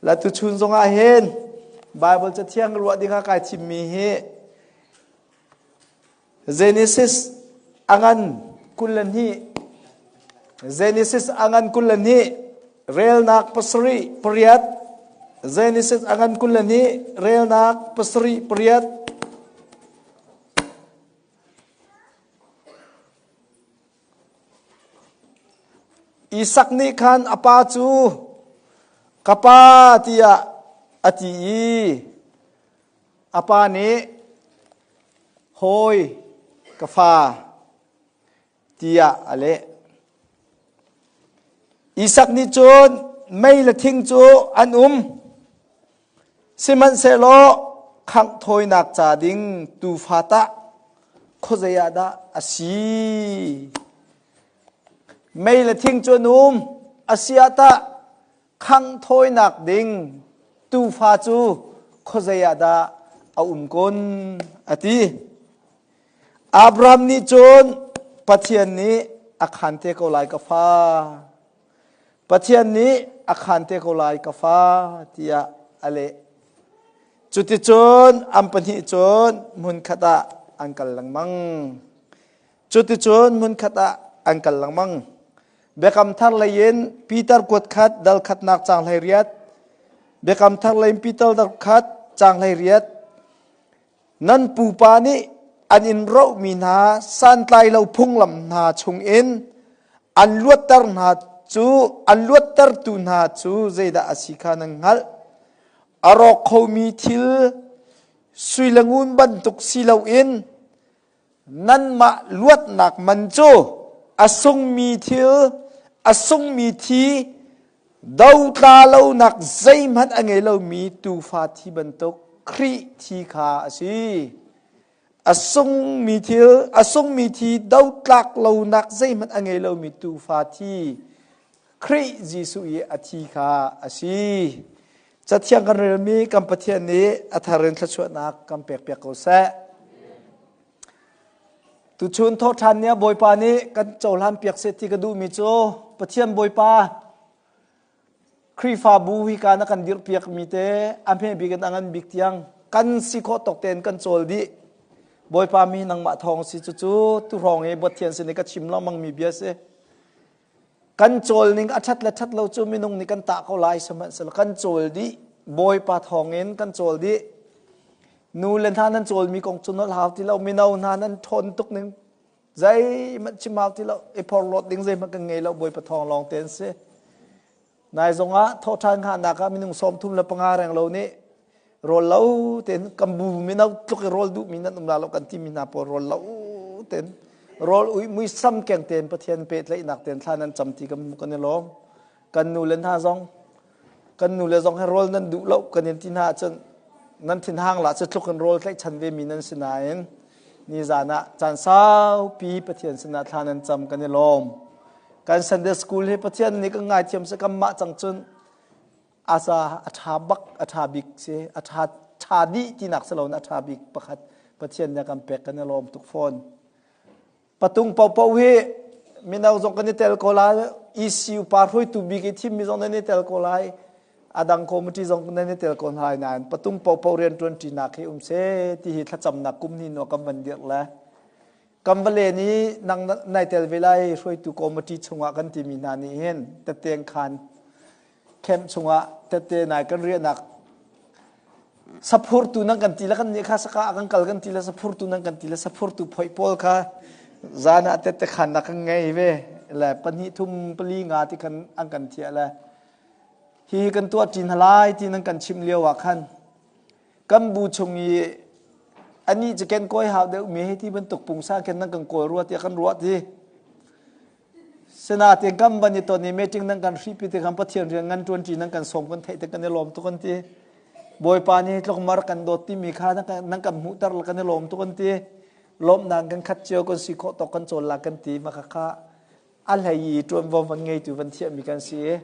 La tuchun zongah hin Bible cathiang ruah dingah kai thimmi hi Genesis angan 22 Genesis angan 22 relnak pasarih pariat Genesis angan 22 relnak pasarih pariat Isak nih khan a pa cu ka pa tiah a ti i a pa nih hawi ka fa tiah a leh. Isak nih cun mei le thing cu an um, sihmanhsehlaw khangh thawinak ca ding tuufa tah khuazei ah dah a si? Mei le thing cu an um, a si ah tah khangh thawinak ding tuufa cu khuazei ah dah a um kun? a ti. Abraham nih cun Pathian nih a khaan te ko lai ka fa. Pathian nih a khaan te ko lai ka fa tiah a leh. Cuticun an pahnih cun hmunkhat ah an kal lengmang. Cuticun hmunkhat ah an kal lengmang. Biakam thar lei in Peter kuat khat dal khatnak caang 18 Biakam thar lei in Peter dal khat caang 18 Nan pupa nih an in rohmi hna santlai lo phunglam hna chungin an luatter hna cu an luattertu hna cu zeidah a si kha nan hngalh. A rawk khomi thil sui le ngun bantuk si loin nanmah luatnak man cu a sungmi thil a sungmi thi dotla lonak zeihmanh a ngei lomi tuufa thi bantuk Khrih thi kha a si. A sungmi thil a sungmi thi dotlak lonak zeihmanh a ngei lomi tuufa thi Khrih Jesuh i a thi kha a si. Cathiang kan relmi kan Pathian nih a thar in thluachuahnak kan pekpiak ko seh. Tuchun thawhṭhan ni ah Bawipa nih kan cohlan piak seh ti ka duhmi cu Pathian Bawipa Khrihfabu hika na kan dirhpiakmi te a hme bik in a ngan bik tiang kan si khawh tawk tein kan cawl dih. Bawipa mi nangmah thawng si cucu tu hrawng i Pathian sin i ka chim lengmangmi bia si. Kan cawl ning a ṭhat le ṭhat lo cu minung nih kan tah ko lai sihmanhsehlaw kan cawl dih Bawipa thawngin kan cawl dih. Nu le hna nan cawlmi kong cu nolh hau ti lo mino hna nan ṭhawn tuk ning zeihmanh chim hau ti lo i phorhlawt ding zeihmanh kan ngei lo Bawipa thawng lawng te an si. Nai zongah thawhṭhan hngahnak ah minung 35 reng lo nih rawl lo tein kan bu mino tluk i rawl duhmi nan um la lo kan timi hna pawl rawl lo tein rawl ui muisam keng tein Pathian pehtlaihnak tein thla nan cam ti kan kan i lawm. Kan nu le hna zong kan nu le zong he rawl nan duh lo kan in ti hna ahcun nan thinhang la cu tluk in rawl tlaihchan ve mi nan si nain nizan ah caan saupi Pathian sinah thla nan cam kan i lawm. Kan Sunday school hi Pathian nih kan ngaithiam si kan mah cang cun asa a ṭha bak a ṭha bik si a ṭha ṭha dih tinak si loin a ṭha bik pakhat Pathian nih a kan pek kan i lawm tuk fawn. Patung paohpaoh hi mino zong kan i tel ko lai ECU pa hruaitu bik i thimmi zong nan i tel ko lai a dang committee zong nan i tel ko hna lai nain patung paohpaoh rianṭuan ṭinak hi um seh ti hi thlacamnak kum hnih hnu kan van dirh le Kan va len i nang nai tel ve lai hruaitu committee chungah kan timi hna nih hin tette khan camp chungah tette nai kan riahnak saphurtu nan kan ti le kan nih kha saka kan kal kan ti le saphurtu nan kan ti le saphurtu phoi pawl kha zan ah tette khan na kan ngei ve le pahnih thum pali nga ti khan an kan thiah le hi kan tuah ṭi hna lai ti nan kan chimh lio ah khan Kan bu chung i anih cu ken kawi hau deuh mi hei ti bantuk pungsa khin nan kan kawl rua tiah kan ruah ti. Sinain kan van i ton i meeting nan kan hrihpi ti khan Pathian rian ngan ṭuan ṭi nan kan sawm kan theih te kan i lawm tuk an ti. Bawipa nih tluk mar kan dawt timi kha nan kan hmuhter kan i lawm tuk an ti. Lawmhnak kan khat cio kan si khawh tawk kan cawl la kan ti. Mah kha a hlei i ṭuanvo van ngeitu van thiahmi kan si i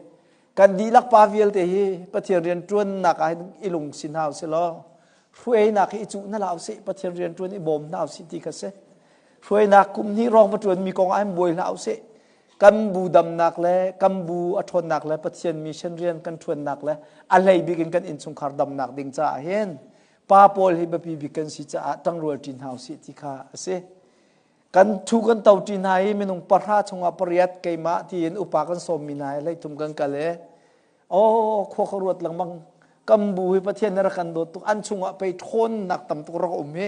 kan dihlak pa vialte hi Pathian rian ṭuannak ah hin i lungsi hna usih law hruainak hi i cuh hna hlah usih Pathian rian ṭuan i bawm hna usih ti kha si hruainak kum hnih rawng va ṭuanmi kong ah hin buai hlah usih. Kan bu damnak le kan bu a ṭhawnnak le Pathian mission rian kan ṭuannak le a hlei bik in kan innchungkhar damnak ding caah hin pa pawl hi biapi bik kan si caah ṭangrual ṭi hna usih ti kha a si. Kan thu kan to ṭi hna i minung pahra chungah pariat keimah tiin upa kan sawmmi hna he hleithum kan kal i Oh, khua ka ruat lengmang. Kan bu hi Pathian nih rak kan dawt tuk. An chungah pei ṭhawnnak tam tuk rak um hi,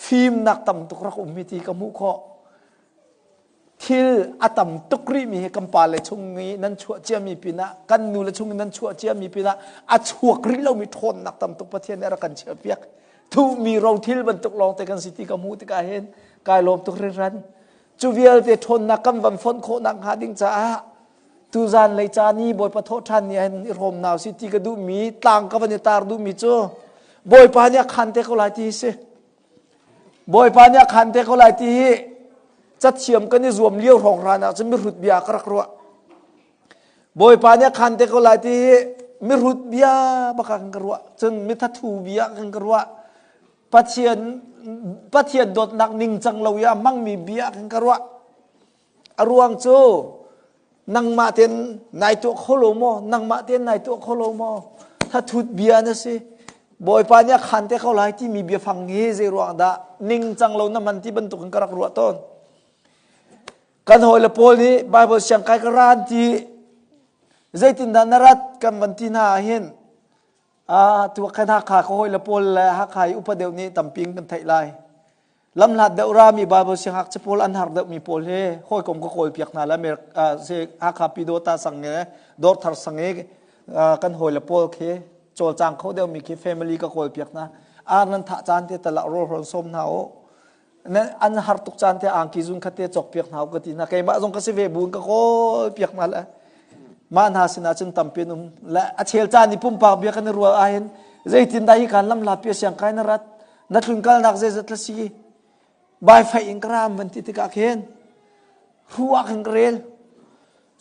fimnak tam tuk rak um hi ti ka hmuh khawh. Thil a tam tuk rihmi hi kan pale chung i nan chuah ciami pinah, kan nule chung i nan chuah ciami pinah a chuak rih lomi ṭhawnnak tam tuk Pathian nih a rak kan chiahpiak. Thuhmi rothil bantuk lawngte kan si ti ka hmuh tikah hin kai lawm tuk hringhran. Cu vialte ṭhawnnak kan van fonh khawhnak hnga ding caah Tuzan lei caan i Bawipa thawhṭhan ni ah hin i hrawm hna usih ti ka duhmi tlang ka van i tar duhmi cu Bawipa nih a khan te ko lai ti hi si. Bawipa nih a khan te ko lai ti hi cathiam kan i zuam lio hrawng hran ah cun mihrut bia ka rak ruah. Bawipa nih a khan te ko lai ti hi mihrut bia bak ah kan ka ruah. Cun mithathu bia kan ka ruah. Pathian Pathian dawtnak ningcang lo i a hmangmi bia kan ka ruah. A ruang cu nangmah tein nai tuah kho lo maw? Nangmah tein nai tuah kho lo maw? Thathut bia na si. Bawipa nih a khan te ko lai timi biafang hi zei ruang dah ningcang lo na hman ti bantuk in ka rak ruah tawn. Kan hawile pawl nih Bible siangkai ka ran ti zeitindah na rat kan van ti hna ahhin Ah, tu khan Hakha ka hawile pawl le Hakha i upa deuh nih tampi in kan theih lai. Lamhlat deuh rami Bible siangngakchia pawl an har deuhmi pawl hi hawikom ka kawl piak hna le Hakha Pyidawta sang i Dawrthar sang i kan hawile pawl khi cawlcang kho deuhmi khi family ka kawl piak hna. Ar nan thah caan te tal ah rawl hrawn sawm hna u. An har tuk caan te angki zun khat te cawk piak hna u ka ti hna. Keimah zong ka si ve bu in ka kawl piak hna le mah hna sinah cun tampi an um. Le a chel caan i pumpak bia kan i rual ahhin zeitindah hi kan lamhlat pi siang kai na rat na tlunkalnak zeizat la si bai fai in ka ram van ti tikah khin ruah khin ka rel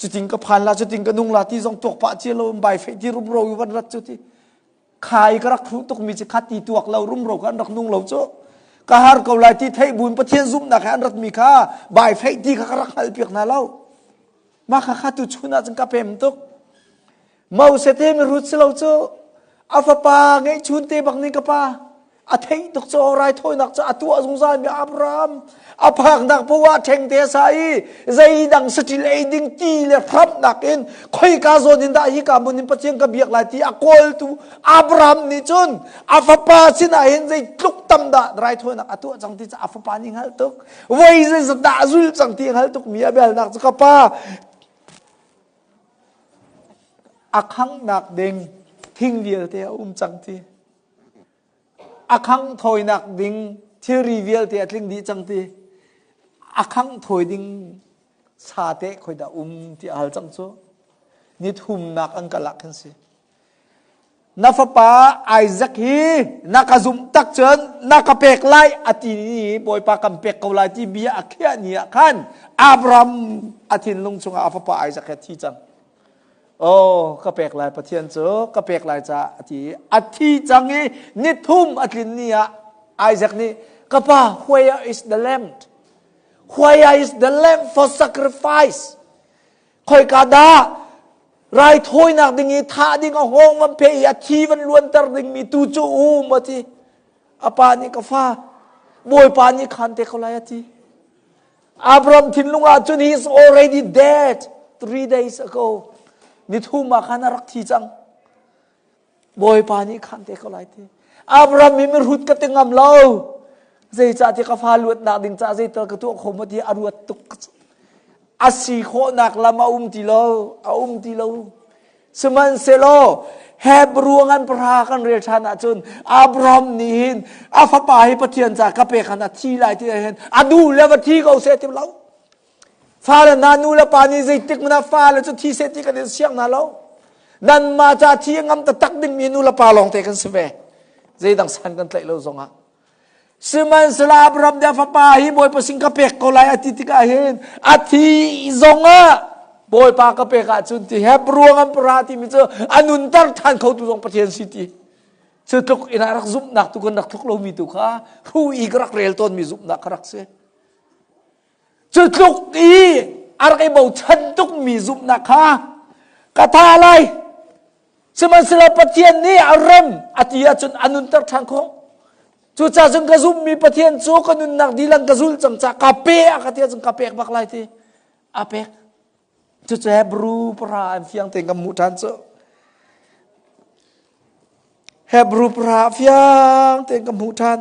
cutin ka phan la cutin ka nung la ti zong tuak pah cia lo bai fai ti rumro i van rat cu ti khai ka rak hruh tukmi cu kha ti tuak lo rumro kha an rak nung lo cu ka har ko lai ti theih buin Pathian zumhnak he an ratmi kha bai feih ti kha ka rak hngalh piak hna lo mah kha kha tu chun ah cun ka pem tuk Moses te mirut si lo cu a fapa ngeihchun te bak nih ka pa a theih tuk cu raithawinak cu a tuah zungzal mi Abraham a phaknak poah ah ṭheng te a sa i zeidang saṭil ei ding ti le hramhnak in khoika zawn in dah hika hmun in Pathian ka biak lai ti a kawltu Abraham nih cun a fapa sinah hin zeitluk tam dah raithawinak a tuah cang ti cu a fapa nih hngalh tuk voi zeizat dah a zul cang ti hngalh tuk mi a bialnak cu ka pa a khanghnak ding thing vialte a um cang ti A khangh thawinak ding thilri vialte a tling dih cang ti. A khangh thawi ding sa teh khoi dah um ti a hal cang cu. Ni thumnak an kal ah khin si. Na fapa Isaac hi na ka zumh tak cun na ka pek lai a ti ni Bawipa kan pek ko lai ti bia a khiah ni ah khan Abraham a thinlung chungah a fapa Isaac he thi cang. Oh, ka pek lai Pathian cu ka pek lai ca a ti i a thi cang i nithum a tlin ni ah Isaac nih ka pa where is the lamb where is the lamb for sacrifice khoika dah raithawinak ding i thah ding a hngawng van phe i a thi van luanter dingmi tu cu um a ti a pa nih ka fa bawipa nih khan te ko lai a ti Abraham thinlung ah cun he is already dead 3 days ago. Nithum ah khan a rak thi cang. Bawipa nih khan te ko lai ti. Abraham hi mirhut ka ti ngam lo. Zeicah ti ka fa luatnak ding ca zeital ka tuah kho maw ti a ruat tuk. A si khawhnak lam a um ti lo. A um ti lo. Sihmanhsehlaw Hebrew ngan pahra kan rel ṭhan ahcun Abraham nih hin a fapa hi Pathian ca ka pek han a thi lai ti hin a duh le va thi ko seh ti lo. Fale hna nu le pa nih zeitik hmanh ah fale cu thi seh ti kan in siang hna lo. Nanmah ca thi a ngam taktak dingmi nu le pa lawng te kan si ve. Zeidang san kan tlaih lo zongah. Sihmanhsehlaw Abraham nih a fapa hi Bawipa sin ka pek ko lai a ti tikah hin a thi zongah Bawipa ka pek ahcun ti Hebrew an para timi cu a nunter ṭhan khotu zong Pathian si ti. Cu tluk in a rak zumhnak tu kan rak tluk lomi tu kha hru i ka rak rel tawnmi zumhnak ka rak si. Cu tluk i. a rak i bochan tukmi zumhnak kha ka tha lai. Sihmanhsehlaw Pathian nih a rem a ti ahcun a nunter ṭhan khawh. Cucaah cun ka zumhmi Pathian cu ka nunnak dihlak ka zulh cang caah ka pe a ka ti ahcun ka pek bak lai ti a pek. Cucu Hebrew para an fiang tein kan hmuh ṭhan cu. Hebrew para fiang tein kan hmuh ṭhan.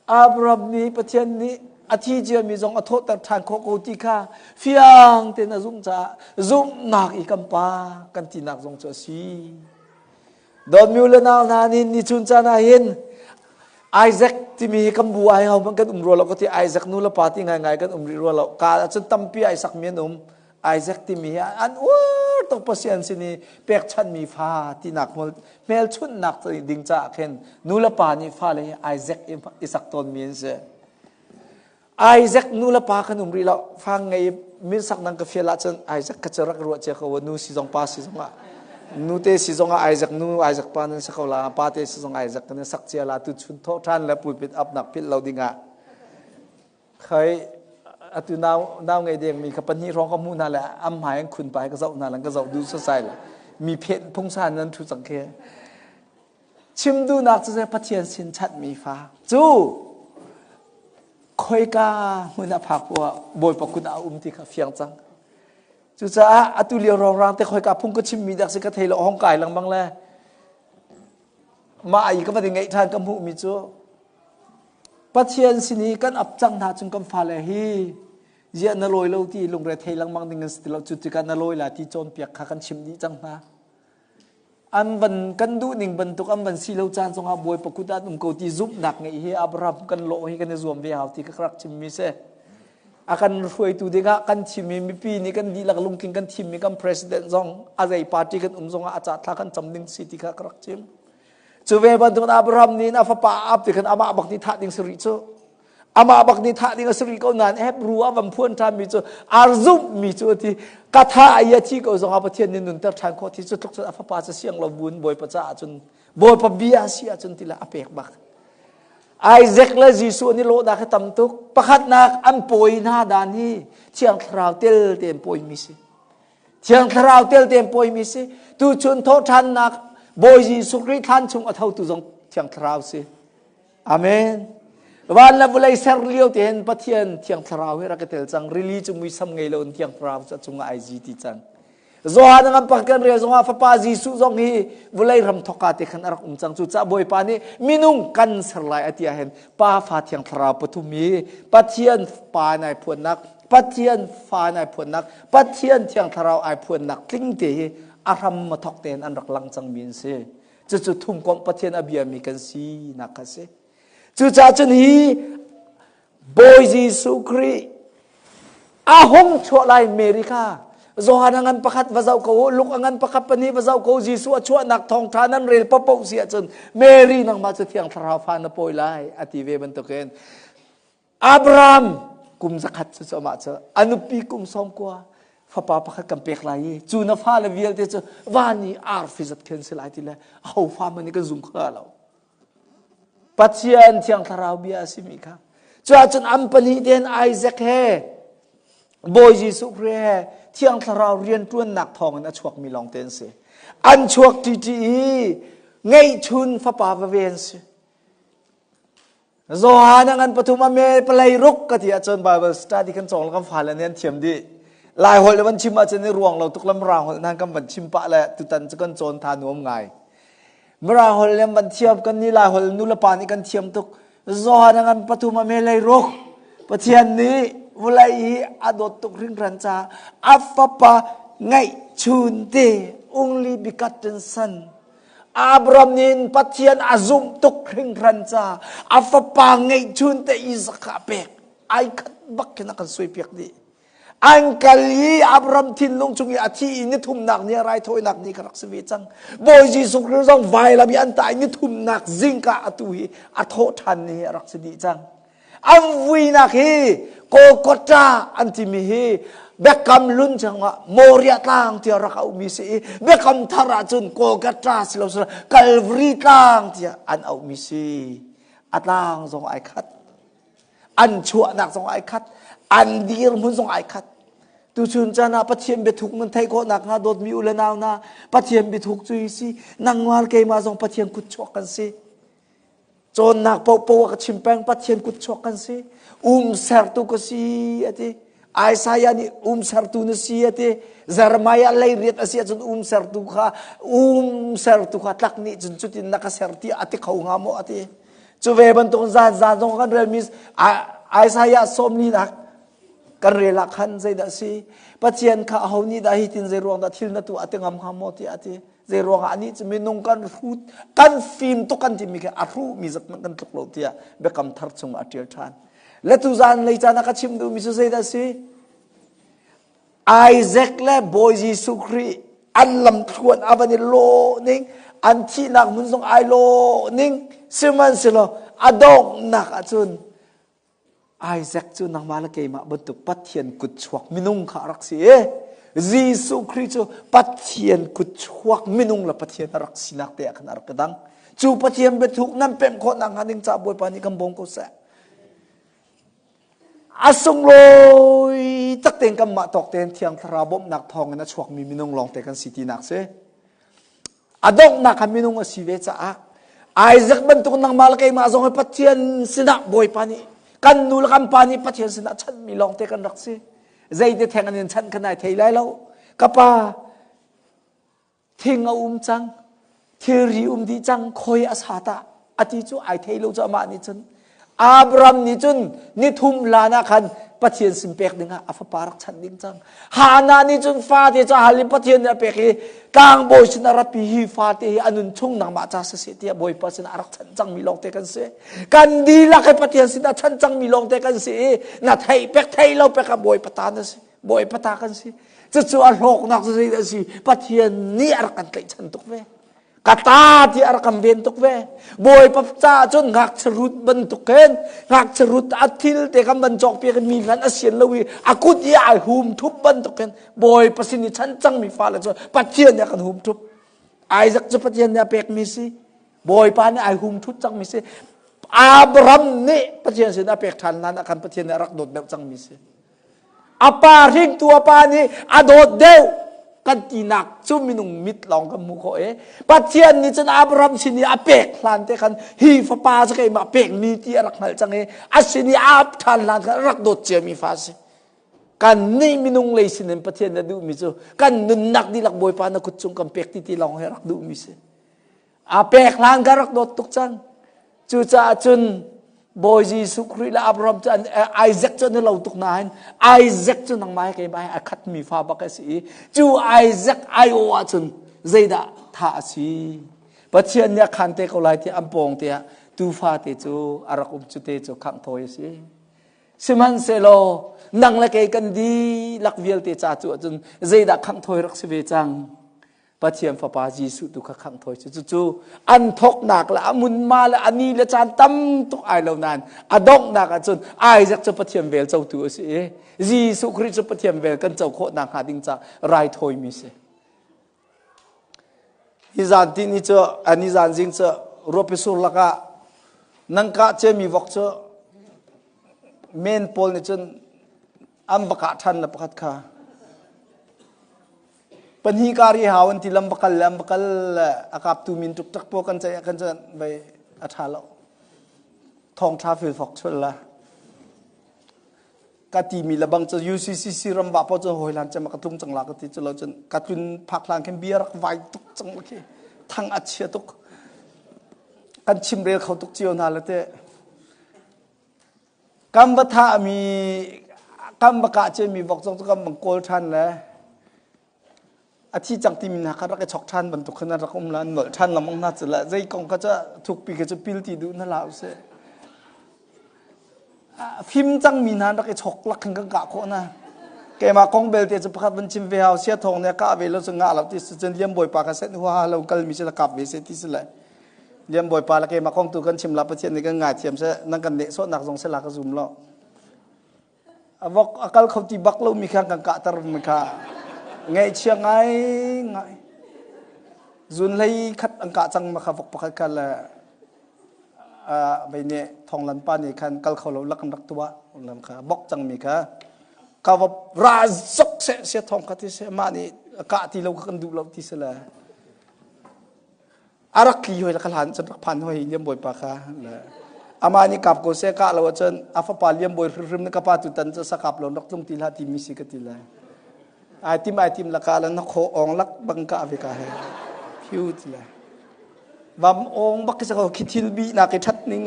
Abraham nih Pathian nih a thi ciami zong a thawhter ṭhan khawh ko ti kha fiang tein a zumh caah zumhnak i kan pa kan tinak zong cu a si. Dawtmi u le nau hna nih ni chun caan ah hin Isaac timi hi kan bu ai ho hmanh kan um rua lo ka ti Isaac nu le pa ti ngaingai kan um rih rua lo ka ahcun tampi ai sakmi an um Isaac timi hi an uar tuk Pathian sin i pekchanhmi fa tinak hmelchunhnak ding caah khin nu le pa nih fale hi Isaac i sak tawnmi an si. Isaac nu le pa kan um rih lo. Fa ngei min sak nang ka fial ahcun Isaac ka cu rak ruah cia ko nu si zong pa si zong ah nu te si zong ah Isaac nu Isaac pa nan si ko la pa te si zong Isaac kan sak cia la tu chun thawh ṭhan le pulpit upnak philh lo ding ah khoi atu nau nau ngei deng mi kha pahnih hrawng ka hmuh hna le am hmai an khun pa ka zoh hna lang ka zoh duh sasai le mi phet phungsan nan thu cang khi Chim duhnak cu Pathian sin chanhmi fa cu khoika hmun a phak poah Bawipa kut ah a um ti kha fiang cang. Cucaah atu lio rongrang te khoika phung ka chimmi dak si ka thei lo hong kai lengmang le mah i ka va ngeih ṭhan ka hmuhmi cu Pathian sin i kan ap cang hna chung kan fale hi ziah na lawi lo ti lungre thei lengmang ding an si ti lo cu tikah na lawi la ti cawnpiak kha kan chim dih cang hna. An van kan duhning bantuk an van si lo caan zongah Bawipa kut ah an um ko ti zumhnak ngeih hi Abraham kan lawh hi kan i zuam ve hau ti ka rak chimmi si. A kan hruaitu dingah kan thimmi mipi nih kan dihlak lungtling kan thimmi kan president zong a zei party kan um zongah a ca thla kan cam ding si ti kha ka rak chim. Cu ve bantuk Abraham nih a fapa ap ti khan amah bak nih thah ding si rih cu. Amah bak nih thah ding a si rih ko nain Hebrew ah van phuan ṭhanmi cu ar zumhmi cu a ti. Ka tha i a thi ko zongah Pathian nih nunter ṭhan khawh ti cu tluk cun a fapa cu siang lo buin Bawipa caah cun Bawipa bia si ahcun ti le a pek bak. Isaac le Jesuh an i lawhnak hi tam tuk. Pakhatnak an pawi hna dan hi Thiang Thlarau tel tein pawimi si. Thiang Thlarau tel tein pawimi si. Tuchun thawhṭhannak Bawi Jesuh Khrih thlan chung a thotu zong Thiang Thlarau si. Amen. Van le vawlei ser lio te hin Pathian Thiang Thlarau hi rak i tel cang. Rili cu muisam ngei lo in Thiang Thlarau cu a cungah ai zi ti cang. Johan ngan pak kan rel zongah fapa Jesuh zong hi vawlei ram thokka te khan a rak um cang. Cucaah Bawipa nih minung kan ser lai a ti ahhin Pa Fa Thiang Thlarau pathum hi Pathian Pa in ai phuannak, Pathian Fa in ai phuannak, Pathian Thiang Thlarau ai phuannak tling te hi a hram a thok tein an rak lang cangmi an si. Cucu thumkomh Pathian a biami kan sinak kha si. Cucaah cun hi Bawi Jesuh Khrih a hung chuah lai Mary kha Johan a ngan pakhat va zoh ko u, Luke a ngan pakhat pahnih va zoh ko Jesuh a chuahnak thawngṭha nan rel paohpaoh si ahcun Mary nangmah cu Thiang Thlarau fa na pawi lai a ti ve bantukin Abraham kum zakhat cu cu amah cu a nupi kum sawmkua fapa pakhat kan pek lai i cu na fale vialte cu van i arfi zat khin si lai ti le aho fa hmanh nih kan zum kho lo. Pathian Thiang Thlarau bia a simi kha. Cuahcun an pahnih tein Isaac he Bawi Jesuh Khrih he Thiang Thlarau rianṭuannak thawngin a chuakmi lawng te an si. An chuak ṭiṭi i ngeihchun fapa vave an si. Johan a ngan pathum a me palei ruk ka ti ahcun Bible study kan cawng kan fale nih an thiam dih. Lai holh le van chim ahcun i ruang lo tuk le Mirang holh nan kan van chim pah le tutan cu kan cawn tha nuam ngai. Mirang holh le van thiam kan ni Lai holh nu le pa nih kan thiam tuk. Johan a ngan pathum a me lei ruk. Pathian nih vawlei i a dawt tuk hringhran caah a fapa ngeihchun te only begotten son Abraham nih Pathian a zumh tuk hringhran ca a fapa ngeihchun te Isaac kha a pek. Ai khat bak khin a kan suaipiak dih. An kal i Abraham thinlung chung i a thi i nithumnak ni a raithawinak ni kha rak si ve cang. Bawi Jesuh Khrih zong vailam i an tah i nithumnak zingka atu hi a thawh ṭhan ni hi a rak si dih cang. An vuinak hi Golgotha an timi hi Biakam Hlun chungah Moriah tlang tiah rak auhmi si i Biakam Thar ahcun Golgotha si lo Calvary tlang tiah an auhmi si. A tlang zong ai khat. An chuahnak zong ai khat. An dirhmun zong ai khat. Tuchun caan ah Pathian biathuk nan theih khawh nakhnga dawtmi u le nau hna, Pathian biathuk cu hi si. Nangmah le keimah zong Pathian kutchuak kan si. Cawnnak paohpaoh a ka chim peng Pathian kutchuak kan si. Um sertu ka si a ti. Isaiah nih um sertu na si a ti. Jeremiah leiriat a si ahcun um sertu kha um sertu kha tlak nih cun cutin na ka ser tiah a ti kho hnga maw a ti. Cu ve bantuk zan zan zong kan relmi Isaiah sawmlinak kan rel ah khan zeidah a si Pathian kha aho nih dah hi tin zei ruang dah thil na tuah a ti ngam hnga maw tiah a ti zei ruangah anih cu minung kan hrut kan fim tuk kan timi khi a hruh mi zat kan tluk lo tiah biakam thar chungah a ṭial ṭhan le tu zan lei caan ah ka chim duhmi cu zeidah a si Isaac le Bawi Jesuh Khrih an lamthluan a van i lawh ning an thihnak hmun zong ai lawh ning sihmanhsehlaw a donghnak ahcun Isaac cu nangmah le keimah bantuk Pathian kutchuak minung kha a rak si i Jesuh Khrih cu Pathian kutchuak minung le Pathian a rak sinak te ah khan a rak i dang. Cu Pathian biathuk nan pemh khawh nakhnga ding caah Bawipa nih kan bawm ko seh. A sunglawi tak tein kanmah tawk tein Thiang Thlarau bawmhnak thawngin a chuakmi minung lawngte kan si tinak si. A donghnak kha minung a si ve caah Isaac bantuk nangmah le keimah zong hi Pathian sinah Bawipa nih kan nu le kan pa nih Pathian sinah chanhmi lawngte kan rak si. Zeiti theng an in chanh kha nai thei lai lo. Ka pa thing a um cang, thilri um dih cang, khoi a sa tah a ti cu ai thei lo cu amah nih cun Abraham nih cun nithum hlan ah khan Pathian sin pek dingah a fapa rak chanh ding cang. Hannah nih cun fate cu a hal i Pathian nih a pek i tlangbawi sin a ratpi hi fate hi a nun chung nangmah ca siseh tiah Bawipa sin a rak chanh cangmi lawngte kan si. Kan dihlak hi Pathian sin a chanh cangmi lawngte kan si i na theih pek thei lo pek ah Bawipa ta na si. Bawipa ta kan si. Cucu a hlawknak cu zeidah a si? Pathian nih a rak kan tlaihchan tuk ve. Ka ta ti a rak kan ven tuk ve. Bawipa caah cun ngakchia rut bantuk khin ngakchia rut a thil te kan van cawk piak mi hmanh a sian lo i a kut i ai hum thup bantuk khin Bawipa sin i chan cangmi fale cu Pathian nih a kan hum thup. Isaac cu Pathian nih a pekmi si. Bawipa nih ai hum thut cangmi si. Abraham nih Pathian sin a pek ṭhan hlan ah khan Pathian nih a rak dawt deuh cangmi si. A pa hringtu a pa nih a dawt deuh kan tinak cu minung mit lawng kan hmuh khawh i Pathian nih cun Abraham sin i a pek hlan te khan hi fapa cu keimah pekmi ti a rak hngalh cang i a sin i a ap ṭhan hlan khan a rak dawt ciami fa a si. Kan nih minung lei sinin Pathian na duhmi cu kan nunnak dihlak Bawipa na kut cung kan pek ti ti lawng hi a rak duhmi si. A pek hlan ka rak dawt tuk cang. Cucaah cun Bawi Jesuh Khrih le Abraham cu Isaac cu an i lo tuk nain Isaac cu nangmah he keimah he a khatmi fa bak a si i cu Isaac aiawh ahcun zeidah tha a si? Pathian nih a khan te ko lai tiah an pawng te ah tuufa te cu a rak um cu te cu khangh thawi a si. Sihmanhsehlaw nang le kei kan dihlak vialte ca cu ahcun zeidah khangh thawi rak si ve cang? Pathian Fapa Jesuh tu kha khangh thawi cu cucu an thawknak le a munma le a ni le caan tam tuk ai lo nain a donghnak ahcun Isaac cu Pathian vel cotu a si i Jesuh Khrih cu Pathian vel kan co khawh nakhnga ding ca raithawimi si. Hi zan ti ni cu ni zan zing cu ruapi sur lakah nang kah ciami vok cu men pawl nih cun an va kah ṭhan le pakhat kha Pahnih kar i hau an ti lam va kal le an va kal le a kaptu min tuk tak paw kan ceih kan cun vei a ṭha lo. Thawngṭha filfok chul la. Ka ti mi le bang cu UCCC ram va paw cu hawi hlan cem ka tlung cang la ka ti cu lo cun ka tlun phak hlan khin bia rak vai tuk cang la khi thang a chia tuk. Kan chim rel kho tuk cio hna le te. Kan va thahmi kan va kah ciami vok zong cu kan bang kawl ṭhan le a thi cang timi hna kha rak i chok ṭhan bantuk khan rak um la an nolh ṭhan lengmang hna cu le zei kong kha cu thukpi kha cu pil ti duh na hlah usih. Fim cangmi hna rak i chok lak khin kan kah khawh hna. Keimah kong belte cu pakhat van chim ve hau sia thawng nih a kah ve lo cu ngah lo ti si cun liam bawipa kha set huaha lo kalmi cu la kap ve se ti si le Liam Bawipa le keimah kong tu kan chim la Pathian nih kan ngaithiam seh nan kan nehsawhnak zong sela ka zum lo. A vok a kal kho ti bak lo mi kha kan kahter mi kha ngaihchia ngai ngai. Zun hlei khat an kah cang ma kha vok pakhat kha le vei nih thonglan pa nih khan kal kho lo lak an rak tuah lam kha bok cang mi kha. Ka va ra zok seh sia thong kha ti seh mah nih kah ti lo kha kan duh lo ti si le. A rak tli hoi la ka hlan cun rak phan hoi liam bawipa kha le amah nih kap ko seh kah lo ahcun a fapa liam bawi hrimhrim nih ka pa tu tan cu sakap lo rak tlung ti hlah timi si ka ti lai. Ai tim ai tim laka la na khaw ong lak bang ka ve ka he. Phiu ti lai. Vam ong bak ki sa khi thil bi nak i that ning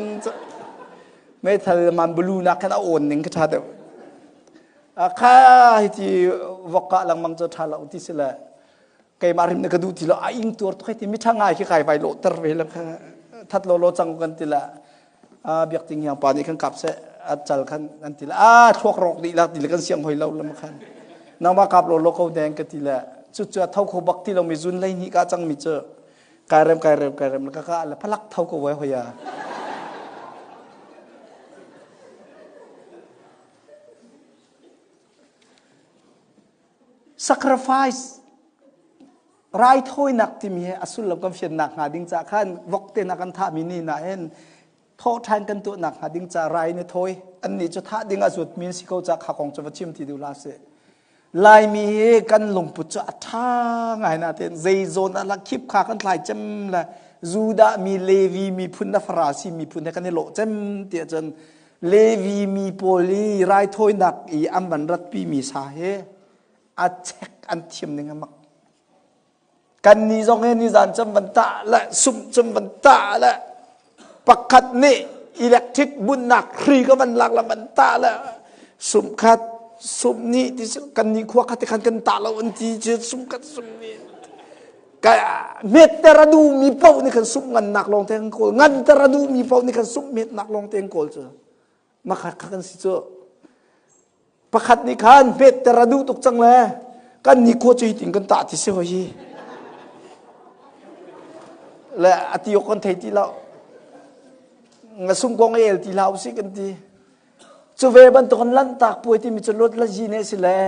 meithal man bulu nak khan a on ning ka tha deuh. Kha hi ti vok ka langmang cu tha lo ti si le keimah rim na ka duh ti lo a ing tuar tuk ti mi tha ngai khi kai vai lo ter ve la that lo lo cang kan ti la a biak ting hiang pa nih khan kap se a cal khan an ti la a thluak rok dih la ti le kan siang hoi lo lam khan nangmah kap lo lo ko deng ka ti le cu cu a tho kho bak ti lo mi zun lei ni ka cang mi cu kai rem kai rem kai rem ka ka le phalak tho ko wai hoya Sacrifice raithawinak timi he a sullam kan fiannak hnga ding ca khan vok te na kan thahmi ni na hin thawhṭhan kan tuahnak hnga ding ca rai na thawi annih cu thah ding a zuatmi an si ko ca kha kong cu va chim ti duh hlah sih Laimi hi kan lungput cu a ṭha ngai natein zei zawn ah lah khip kha kan thlai cem le Judah mi Levi miphun le Farasi miphun he kan i lawh cem tiah cun Levi mi pawl i raithawinak i an van ratpimi sa hi a chek an thiam ning a mak. Kannih zong hi nizan cem van tah le sumh cem van tah le pakhat nih electric bunnak hri ka van lak le van tah le sumh khat sumh nih ti kan nih khua khat khan kan tah lo an ti cu sumh khat sumh nih ka hmetter a duhmi paoh nih khan sumh ngannak lawng te kan kawl nganter a duhmi paoh nih khan sumh hmetnak lawng te kan kawl cu makha kha kan si cu pakhat nih khan hmetter a duh tuk cang le kan ni khua cu hitin kan tah ti si hoi hi le a ti awk kan thei ti lo nga sum kong el ti hlah usih kan ti cu ve bantuk in lanhtak puai timi cu luat la zi ne si le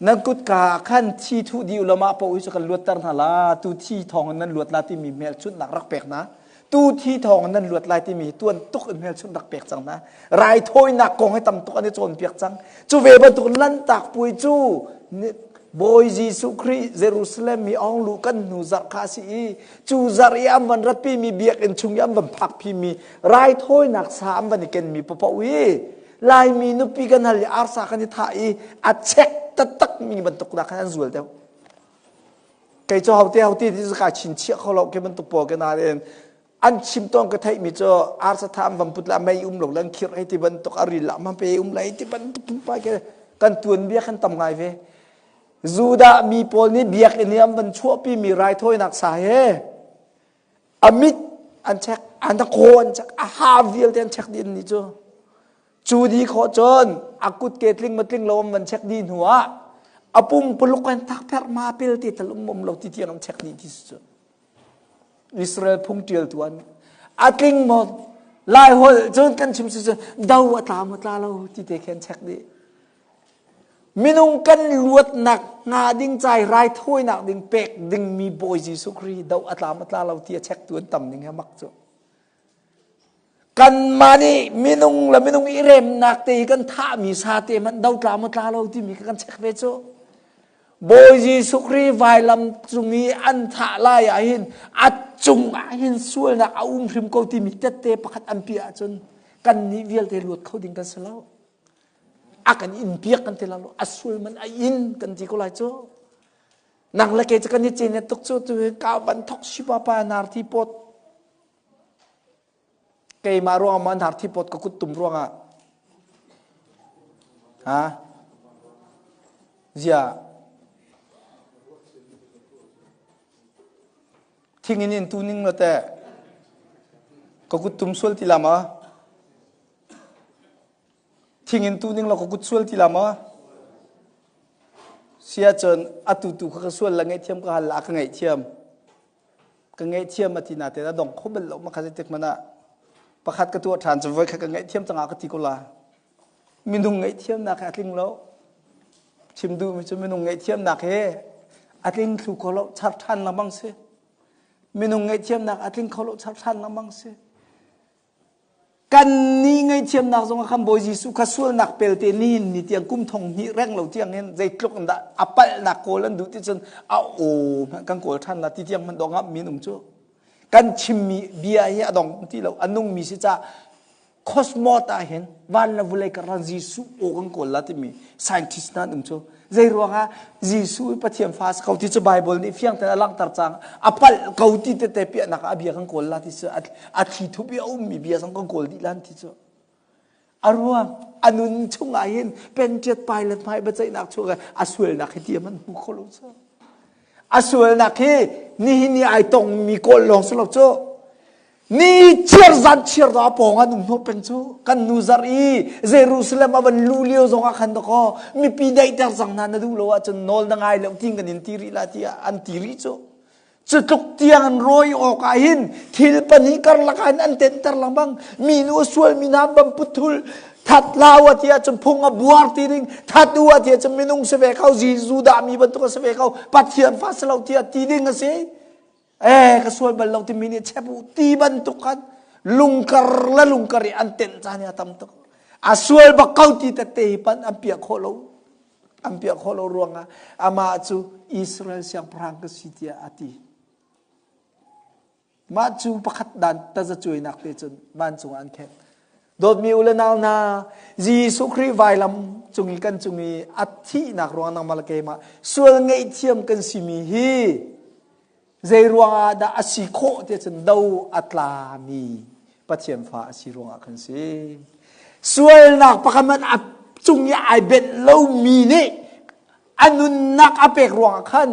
nan kutka khan thi thuh dih ulama po hi cu kan luatter hna la tu thi thawng in nan luat la timi hmelchunhnak rak pek na tu thi thawng in nan luat lai timi tuan tuk in hmelchunh rak pek cang hna raithawinak kong hi tam tuk an i cawnpiak cang cu ve bantuk lanhtak puai cu Bawi Jesuh Khrih Jerusalem mi ong lu kan hnu zarh kha si i cu zarh i an van ratpi mi biakinn chung i an van phakpi mi raithawinak sa an van i kenmi paoh i Laimi nupi kan hal i arsa kan i thah i a chek taktak mi bantuk dah khan an zual deuh. Kei cu hote hote ti cu kai chinchiah kho lo ke bantuk pawl ke nain an chim tawn ka theih mi cu arsa tha an van put la mei um lo lan khir hei ti bantuk a ril la ma pe um lai ti bantuk pumpai ke kan tuan bia kan tam ngai ve. Judah mi pawl nih biakinn i an van chuahpi mi raithawinak sa he a mit an check an kaw an check a ha vialte an check dih ni cu cu di khawh cun a kut ke tling ma tling lo an van check dih hnu ah a pum puluk an tak pher ma pel ti tal um um lo ti tiang an check dih ti cu Israel phung tial tu an a tling maw lai holh cun kan chim si cun do a tla maw tla lo ti te khan check dih Minung kan luatnak hnga ding cai raithawinak ding pek dingmi Bawi Jesuh Khrih do a tla ma tla lo ti a chektu an tam ning he mak cu. Kanmah nih minung le minung i remnak te hi kan thahmi sa te hmanh do tla maw tla lo timi kha kan chek ve cu. Bawi Jesuh Khrih vailam cung i an thah lai ah hin a cung ah hin sualnak a um hrim ko timi tette pakhat an piah ahcun kan nih vialte luat kho ding kan si lo. A kan in piak kan ti lo a sul man a in kan ti ko lai cu nang le kei cu kan i cin tuk cu tu ka van thok si pa pa nar thi pot keimah ruang ma nar thi pot ka kut tum ruangah ha zia thing in in tu ning lo te ka kut tum sual ti la ma Thing in tu ning law ka kut sual ti la maw? Sia cun atu tu kha ka sual la ngaihthiam ka hal la ka ngaihthiam. Ka ngaihthiam a ti na te a dong kho bal lo ma kha tik mana pakhat ka tuah ṭhan cu voi kha ka ngaihthiam cangah ka ti ko la. Minung ngaihthiam nak he a tling lo. Chim duh mi cu minung ngaihthiam nak he a tling thlu kho lo char ṭhan lengmang si. Minung ngaihthiamnak a tling kho lo char ṭhan lengmang si. Kan nih ngaihthiamnak zong ah khan Bawi Jesuh kha sualnak pelte nihin ni tiang kum thong hnih reng lo tiang hin zeitluk in dah a palhnak kawl an duh ti cun a aw hmanh kan kawl ṭhan la ti tiang hmanh dawh ngamh mi an um cu. Kan chimmi bia hi a dong ti lo a nungmi si ca cosmos ah hin van le vulei karlan Jesuh aw kan kawl la timi scientist hna an um cu. Zei ruangah Jesuh i Pathian fa si ko ti cu Bible nih fiang tein a langhter cang. A palh ko ti tete piahnak ah a bia kan kawl la ti cu a thli thup i a ummi bia zong kan kawl dih lan ti cu. A ruang a nun chungah hin Pontius Pilate hmai biaceihnak chung a sualnak hi ti a man hmu kho lo cu. A sualnak hi nihin ni ai tongmi kawl lawng si lo cu. Ni chiar zan chiar do a pawng an um hnawh peng cu kan nu zarh i Jerusalem a van lu lio zong ah khan dakaw mipi daihter cang hna na duh lo ahcun nawl na ngai lo ting kan in ti rih la tiah an ti rih cu cu tluk tiang an rawi awk ah hin thil pahnih karlak ah hin an tenhter lengmang mi nu a sual mi hna bam puthul that lau a ti ahcun phung a buar ti ding that u a ti ahcun minung si ve ko Jesuh dah mi bantuk a si ve ko Pathian fa si lo tiah ti ding a si Eh ka sual bal lo timi nih chep u ti bantuk khan lungkar le lungkar i an tenh caan hi a tam tuk. A sual bak ko ti tette hi pan an piah khawh lo. An piah khawh lo ruangah amah cu Israel siangpahrang ka si tiah a ti. Mah cu pakhat dan tazacuainak te cun vancung ah an khenh. Dawtmi u le nau hna, Jesuh Khrih vailam cung i kan cung i a thihnak ruang nangmah le keimah sual ngaihthiam kan simi hi zei ruangah dah a si khawh tiah cun do a tlami Pathian fa a si ruangah kan si. Sualnak pakhat hmanh a cung i ai benh lomi nih a nunnak a pek ruangah khan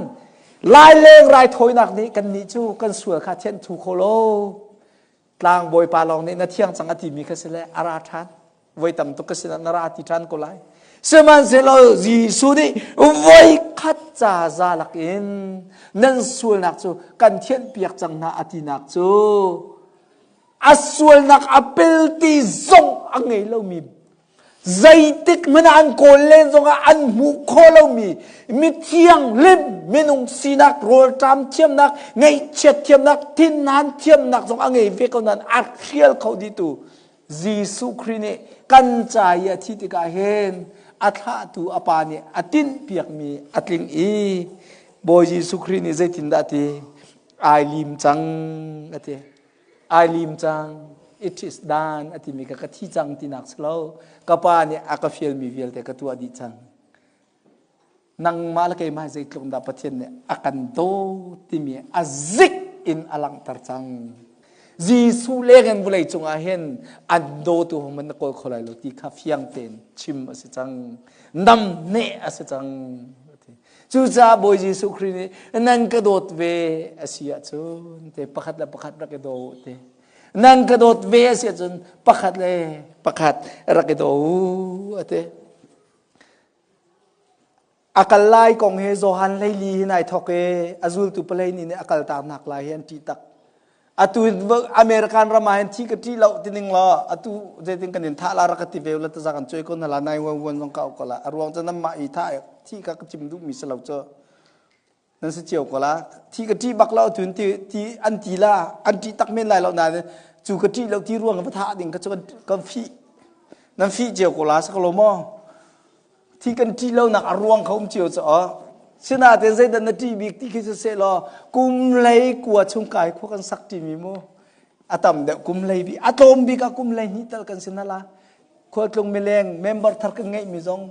laileng raithawinak nih kannih cu kan sual kha thianh thu kho lo. Tlangbawi pa lawng nih na thiang cang a timi kha si le a ra ṭhan. Voi tam tuk ka sinah na ra ti ṭhan ko lai. Sihmanhsehlaw Jesuh nih voi khat ca za lakin nan sualnak cu kan thianhpiak cang hna a tinak cu a sualnak a pelti zong a ngei lomi Zeitik hmanh ah an kawl len zongah an hmuh khawh lomi mithianghlim minung sinak rawlṭam thiamnak ngaihchiat thiamnak thinhan thiamnak zong a ngei ve ko nain a hrial kho dihtu Jesuh Khrih nih kan ca i a thih tikah hin a thlahtu a pa nih a tinhpiakmi a tling i Bawi Jesuh Khrih nih zeitindah a ti? Ai lim cang a ti. Ai lim cang. It is done a timi ka ka thi cang tinak si lo. Ka pa nih a ka fialmi vialte ka tuah dih cang. Nangmah le keimah zeitluk dah Pathian nih a kan daw timi a zik in a langhter cang. Jesuh leng in vawlei cungah hin an dawtu hong na kawl kho lai lo ti kha fiang tein chim a si cang. Namneh a si cang. Cucaah Bawi Jesuh Khrih nih nan ka dawt ve a si ahcun te pakhat le pakhat rak i daw u te. Nan ka dawt ve a si ahcun pakhat le pakhat rak i daw u a ti. A kal lai kong he Johan hleili hin ai thawk i a zultu palei nih a kaltak nak lai hi an ṭih tak. Atu American ram ah hin thi ka ṭih lo ti ning law atu zeitin kan in thah la rak ka ti ve la taza kan cuai ko na la 911 zong ka au ko la a ruang cu nan mah i thah thi ka ka chim duh mi si lo cu nan si cio ko la thi ka ṭih bak lo atu ti ti an ti la an ṭih tak men lai lo nain cu ka ṭih lo ti ruang va thah ding ka cu kan fih nan fih cio ko la sa ko lo maw Thi kan ṭih lonak a ruang kha um cio caah sinain zeidah na ṭih bik ti khi siseh law kum lei kua chung kai khua kan sak ṭimi mu a tam deuh kum lei bik a tlawm bik ah kum lei hnih tal kan si na la khualtlung mileng member thar kan ngeihmi zong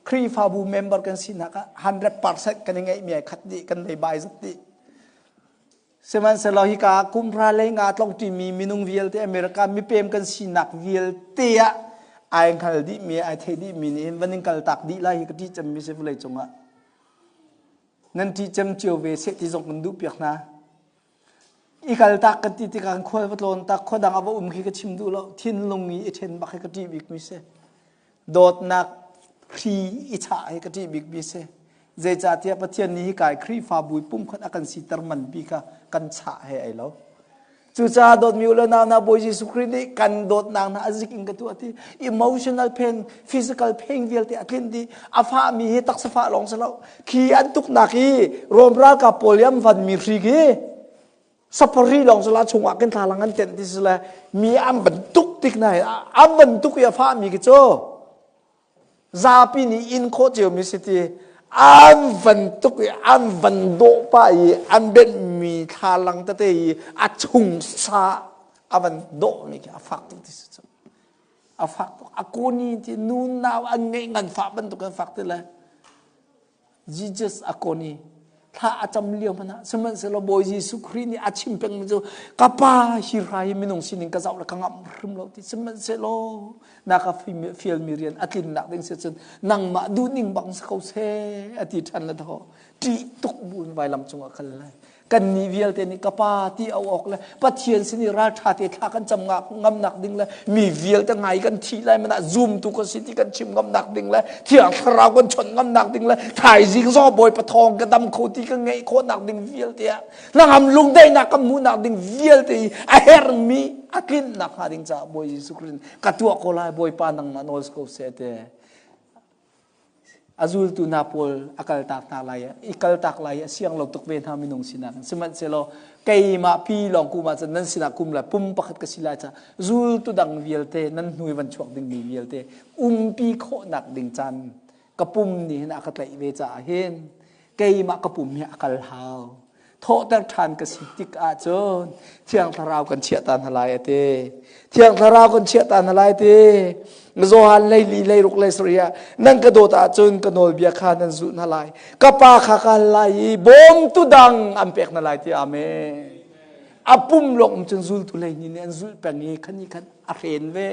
Khrihfabu member kan sinak ah 100% kan i ngeihmi ai khat dih kan lei bai zat dih Sihmanhsehlaw hika kumhra lei nga tlongṭimi minung vialte America mipem kan sinak vialte ah ai hngal dihmi ai thei dihmi nih hin van in kaltak dih lai hi ka ṭih cemmi si vawlei cungah. Nan ṭih cem cio ve seh ti zong kan duh piak hna. I kaltak kan ti tikah kan khual va tlawn tak khua dang ah va um khi ka chim duh lo thinlung i i ṭhen bak hi ka ṭih bikmi si. Dawtnak hri i chah hi ka ṭih bikmi si. Zeicahtiah Pathian nih hika i Khrihfabu i pumkhat a kan siter man bi kha kan chah he ai lo. Cucaah dawtmi u le nau hna Bawi Jesuh Khrih nih kan dawtnak hna a zik in ka tuah ti emotional pain, physical pain vialte a tlinh dih. A fahmi hi taksa fah lawng si lo. Khi an tuknak i Rom ralkap pawl i an vanmi hri khi. Sapari lawng cu la chungah kan thlalang an tenh ti si le mi an bantuk tik na an bantuk i a fa mi khi cu zapi nih in khawh cio mi si ti an van tuk i an van dawh pah i an benh mi thlalang tete i a chung sa a van dawh mi khi a fak tuk ti si cu a fak tuk a kuni ti nu nau an ngeih ngan fah bantuk an fak ti le Jesus a kawn i thla a cam lio hmanh ah sihmanhsehlaw Bawi Jesuh Khrih nih a chim pengmi cu ka pa hi hrai hi minung sining ka zoh le ka ngamh hrim lo ti sihmanhsehlaw na ka fialmi rian a tlinnak ding si cun nangmah duhning bang si ko seh a ti ṭhan le thaw ṭih tuk buin vailam cungah kal lai Kannih vialte nih ka pa ti au awk le Pathian sin i ralṭha te thla kan cam ngamnak ding le mi vialte ngai kan thih lai man ah zumtu kan si ti kan chim ngamnak ding le Thiang Thlarau kan chawnh ngamnak ding le thaizing zong Bawipa thawng ka dam kho ti kan ngeih khawhnak ding vialte ah hnangam lungdaihnak kan hmuhnak ding vialte i a herhmi a tlinnak hnga ding caah Bawi Jesuh Christ ka tuah ko lai Bawipa nangmah nawl si ko seh te A zultu hna pawl a kaltak hna lai i kaltak lai i a siang lo tuk ve hna minung sinak in. Sihmanhsehlaw keimah pi lawng kum ahcun nan sinah kum lai pum pakhat ka si lai caah zultu dang vialte nan hnu i van chuak dingmi vialte umpi khawhnak ding caan ka pum nih hin a ka tlaih ve caah hin keimah ka pum hi a kal hau. Thawhter ṭhan ka si tik ahcun Thiang Thlarau kan chiah ta hna lai a ti. Thiang Thlarau kan chiah ta hna lai ti. Johan 14 16 le sarih ah nan ka dawt ahcun ka nawlbia kha nan zulh hna lai. Ka pa kha ka hal lai i bawmtu dang an pek hna lai ti amen. A pum lawng um cun zultu 12 nih an zulh peng i khan i khan a hren ve.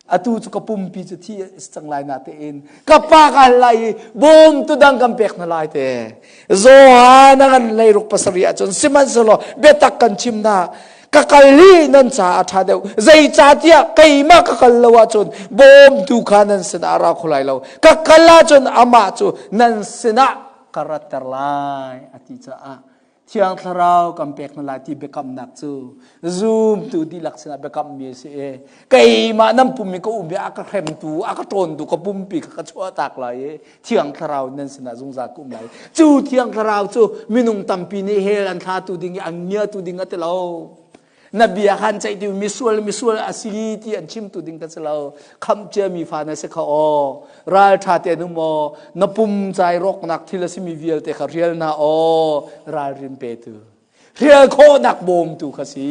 Atu cu ka pumpi cu thi a si cang lai natein ka pa ka hal lai i bawmtu dang kan pek hna lai te. Johan a ngan leiruk pasarih ahcun sihmanhsehlaw biatak kan chim hna ka kal hi nan caah a ṭha deuh zeicahtiah keimah ka kal lo ahcun bawmtu kha nan sinah a ra kho lai lo ka kal ahcun amah cu nan sinah ka ratter lai a ti caah Thiang Thlarau kan pek hna lai ti biakamnak cu zumtu dihlak sinah biakammi a si i keimah nan pum i ka um i a ka hremtu a ka ṭawntu ka pumpi kha ka chuahtak lai i Thiang Thlarau nan sinah zungzal ka um lai. Cu Thiang Thlarau cu minung tampi nih hell an thlatu ding i an ngiatu ding a ti lo. Na bia khan ceih ti misual misual a si ti an chimtu ding ka si lo. Khamh ciami fa na si kha aw. Ral ṭha te nu maw na pum cai rawknak thil a simi vialte kha rial na aw ralrin petu. Rial khawhnak bawmtu kha si.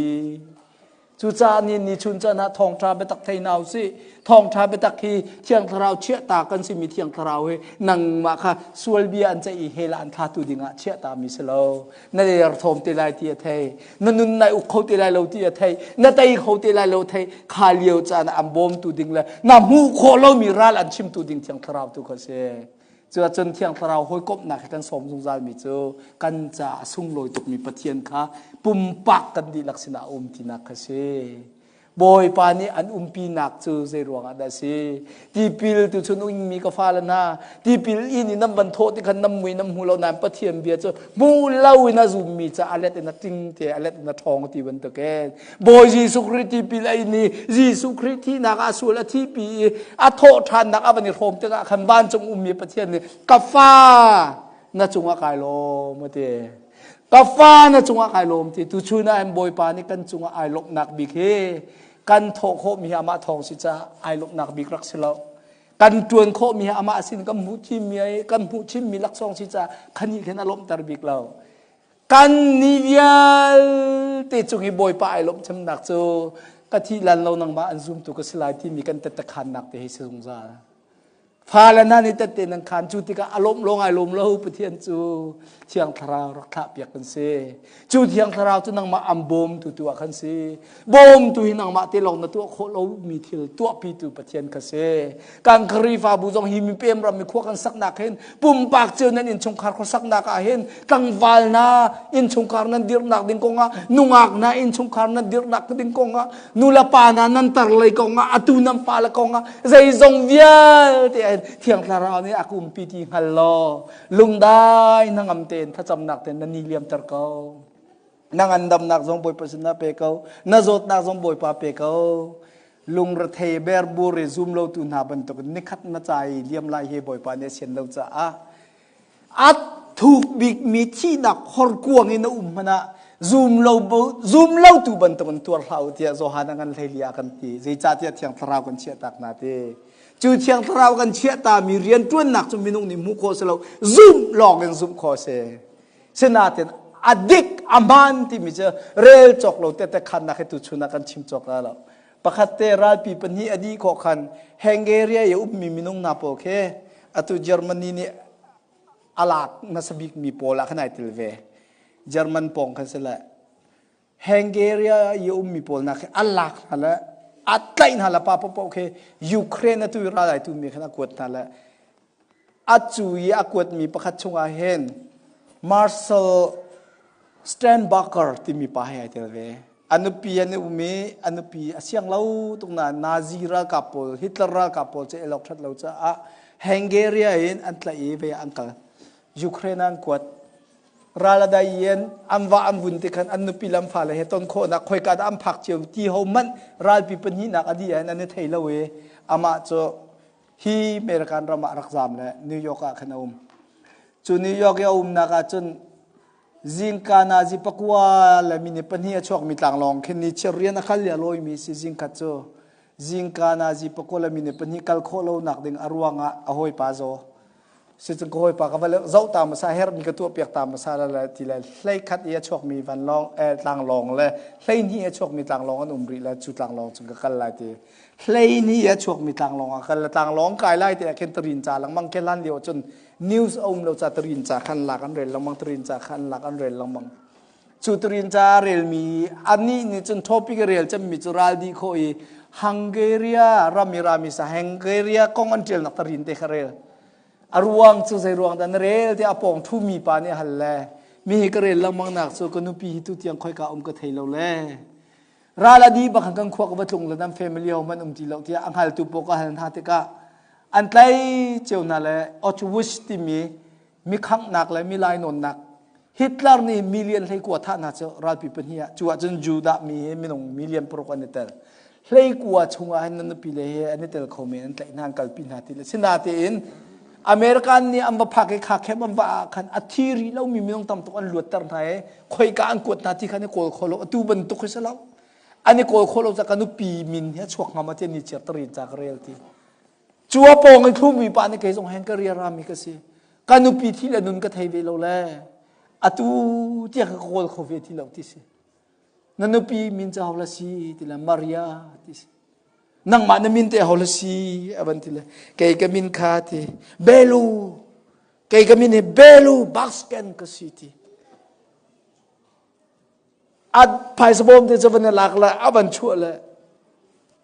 Cucaah ni ni chun caan ah thawngṭha biatak thei hna usih. Thawngṭha biatak hi Thiang Thlarau chiahta kan simi Thiang Thlarau hi nangmah kha sual bia an ceih i hell ah an thlatu dingah chiahta mi si lo. Na derthawm te lai ti a thei. Na nun nai uk kho te lai lo ti a thei. Na tei kho te lai lo thei. Kha lio caan ah an bawmtu ding le na hmuh khawh lomi ral an chimtu ding Thiang Thlarau tu kha si. Cuahcun Thiang Thlarau hawikomhnak he kan sawm zungzalmi cu kan caah a sunglawi tukmi Pathian kha pumpak kan dihlak sinah a um tinak kha si. Bawipa nih an umpinak cu zei ruangah dah a si? Tipil tu chun ingmi ka fale hna, tipil in in nan van thawh ti khan nan mui nan hmu lo nain Pathian bia cu hmu lo in a zummi ca a let in a ting te a let in a ṭhawng ti bantukin Bawi Jesuh Khrih tipil a in i Jesuh Khrih thihnak ah sual a thihpi i a thawh ṭhannak a van i hrawm tikah khan vancung ummi Pathian nih ka fa na cungah kai lawm a ti. Ka fa na cungah kai lawm ti. Tuchun ah Bawipa nih kan cungah ai lawmhnak bik hi kan thawh khawhmi hi amah thawng si caah ai lawmhnak bik rak si lo. Kan ṭuan khawhmi hi amah sin kan hmuh chinmi kan hmuh chinmi laksawng si caah khanih khin a lawmhter bik lo. Kan ni vialte cung i Bawipa ai lawmh cemnak cu ka thih lan lo nangmah an zumtu ka si lai timi kan tettekhannak te hi si zungzal. Fale hna nih tette nan khan cu tikah a lawmh lawng ai lawm lo Pathian cu Thiang Thlarau rak thlah piak kan si. Cu Thiang Thlarau cu nangmah an bawmtu tu ah khan si. Bawmtu hi nangmah te lawng na tuah khawh lomi thil tuahpitu Pathian kha si. Kan Khrihfabu zong hi mipem ram mi khua kan saknak hin pumpak cio nan innchungkhar khuasaknak ah hin tlangval na innchungkhar nan dirhnak ding kongah nungak na innchungkhar nan dirhnak ding kongah nulepa na nan tar lei kongah atu nan fale kongah zeizong vialte ah hin Thiang Thlarau nih a umpi ti hngal law lungdai hnangam tein thlacamnak tein na ni liamter ko. Na ngandamnak zong Bawipa sinah pe ko. Na zawtnak zong Bawipa pe ko. Lungrethei berbur i zum lotu hna bantuk nikhat na ca i liam lai hi Bawipa nih a sian lo caah a thuk bikmi thihnak horkuang in na um hmanh ah. Zum lo zum lo tu bantukin tuar hlah u tiah Johan a ngan hleili ah kan ti. Zeicahtiah Thiang Thlarau kan chiahtak hna ti. Cu Thiang Thlarau kan chiahtami rianṭuannak cu minung nih hmuh khawh si lo, zumh lawng in zumh khawh a si. Sinain a dik a hmaan timi cu rel cawk lo tete khannak hi tuchun ah kan chim cawk la lo. Pakhat te ralpi pahnih a dih khawh khan Hungary i ummi minung hna pawl khi atu Germany nih a lak hmasa bikmi pawl ah khan ai tel ve. German pawng khan si le Hungary i ummi pawl nak khi a lak hna le a tlaih hna le pa paohpaoh khi Ukraine atu i ral ai tumi khan a kuat hna le a cu i a kuatmi pakhat chungah hin Marcel Steinbacher timi pa he ai tel ve. A nupi an i um i a nupi a siang lo tuk nain Nazi ralkap pawl Hitler ralkap pawl cu elawk ṭhat lo caah Hungary in an tlaih i ve an kal. Ukraine ah an kuat. Ral a dai i an va an vun ti khan an nupi le an fale he ton khawhnak khoika dah an phak cio ti ho manh ralpi pahnihnak a dih ah hin an i thei lo i amah cu hi American ram ah rak zaam le New York ah khan a um. Cu New York i a umnak ah cun zingka nazi pakua le minute pahnih a chuakmi tlanglawng khin ni chiar rian a kal i a lawimi si zingkhat cu zingka nazi pakua le minute pahnih kal khawh lonak ding a ruang ah a hawipa zaw Sicun ka hawipa ka va zoh ta hmasa herhmi ka tuah piak ta hmasa la le ti le hleikhat i a chuakmi vanlawng eh, tlanglawng le hleihnih a chuakmi tlanglawng an um rih le cu tlanglawng cun ka kal lai ti hleihnih a chuakmi tlanglawng ah kal le tlanglawng kai lai te ah khin tarin ca lengmang khin hlan lio cun news a um lo ca tarin ca khan lak an rel lengmang tarin ca khan lak an rel lengmang cu tarin ca relmi anih nih cun topic a rel cemmi cu ral dih khawh i Hungary rami rami sa Hungary kong an ṭialnak tarin te kha rel a ruang cu zei ruang dah na rel tiah a pawng ṭhumi pa nih a hal le mi hi ka rel lengmang nak cu ka nupi hi tu tiang khoika um ka thei lo le ral a dih bak kan khua ka va tlung le nan family ho man um ti lo tiah a hngaltu pawl ka hal hna tikah an tlai cio hna le Auschwitz timi mi khanghnak le mi lainawnnak Hitler nih million hleikua thah hna cu ralpi pahnih ah cu ahcun Judah mi hi minung million paruk an i tel hleikua chungah hin nan nupi le he an i tel kho men an tlaih hna an kalpi hna ti le sinatein American nih an va phak i kha khem an va ah khan a thi rih lomi minung tam tuk an luatter hna i khoika an kuat hna ti kha an i kawl kho lo atu bantuk hi si lo an i kawl kho lo ca ka nupi min hi a chuak ngam a ti ni chiar tarin ca ka rel ti Cu a pawng i thlumi pa nih kei zong hen ka riarami ka si. Ka nupi thi le nun ka thei ve lo le atu tiang ka kawl kho ve ti lo ti si. Na nupi min cu ho la si ti le Maria ti si. Nangmah na min te ho la si a van ti le kei ka min kha ti Belu kei ka min hi Belu Basken ka si ti. A phaisa bawm te cu van i lak le a van chuah le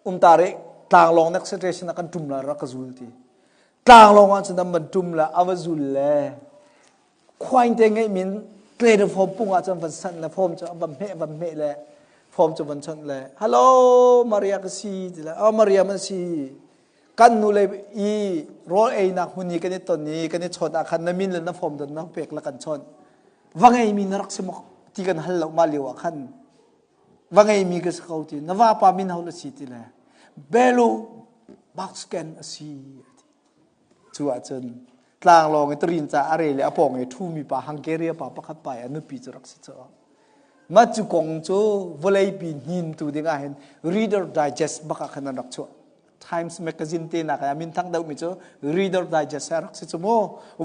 um ta rih tlanglawng next station ah kan ṭum la rak ka zul ti. Tlanglawng ah cun an van ṭum le a va zul le khuaing te ngeih min tle le form pung ah cun van sanh le form cu van hmeh van hmeh le form cu van chawnh le hello Maria ka si ti le oh Maria man si kan nu le i rawl einak hmun i kan i ton i kan i chawt ah khan na min le na form don na pek le kan chawnh va ngeimi na rak si maw ti kan hal lo mah lio ah khan va ngeimi ka si ko ti na vapa min ho na si ti le belu boxken a si cu ahcun tlanglawng i tarin ca a re le a pawng i ṭhumi pa Hungary pa pakhat pa i a nupi cu rak si cu mah cu kong cu vawleipi hnin tu ding ah hin Reader Digest bak ah khan an rak chuah Times Magazine te nak ah minthang deuhmi cu Reader Digest a rak si cu mu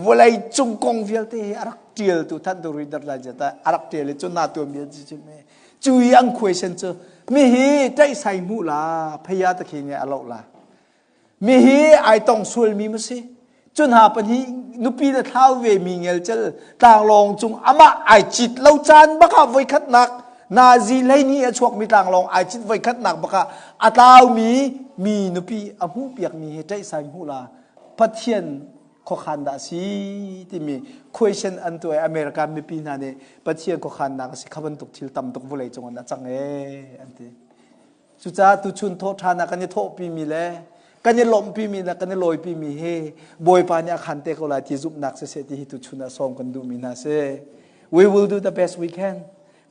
vawlei cung kong vialte hi a rak tial tu than tu Reader Digest ah a rak tial i cu na tuan bia ci me cu i an question cu mi hi ṭaihsai hmuh la phaya ta khi nge a loh la mi hi ai tong sual mi ma si cu hna pahnih nupi le thlau ve mi ngelcel tlanglawng cung amah ai cit lo caan bakah voikhatnak Nazi hleihnih a chuakmi tlanglawng ai cit voikhatnak bakah a tlaumi mi nupi a hmuh piakmi hi ṭaihsai hmuh la Pathian khuakhan dah si timi question an tuah i America mipi hna nih Pathian khuakhannak a si kha bantuk thil tam tuk vawlei cung ah a cang ee an ti. Cucaah tuchun thawhṭhan ah kan i thawhpimi le kan i lawmhpimi le kan i lawipimi hi Bawipa nih a khan te ko lai ti zumhnak siseh ti hi tuchun ah sawm kan duhmi hna si. We will do the best we can.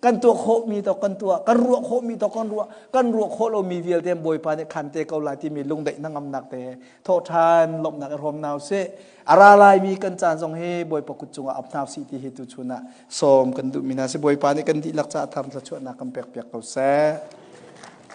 Kan tuah khawhmi to kan tuah, kan ruah khawhmi to kan ruah, kan ruah khawh lomi vialte Bawipa nih khan te ko lai timi lungdaih hnangamnak te thawh ṭhan lawmhnak i hrawm hna usih. A ra laimi kan caan zong hi Bawipa kut cungah ap hna usih ti hi tuchun ah sawm kan duhmi hna si. Bawipa nih kan dihlak caah thar thluachuahnak kan pek piak ko seh.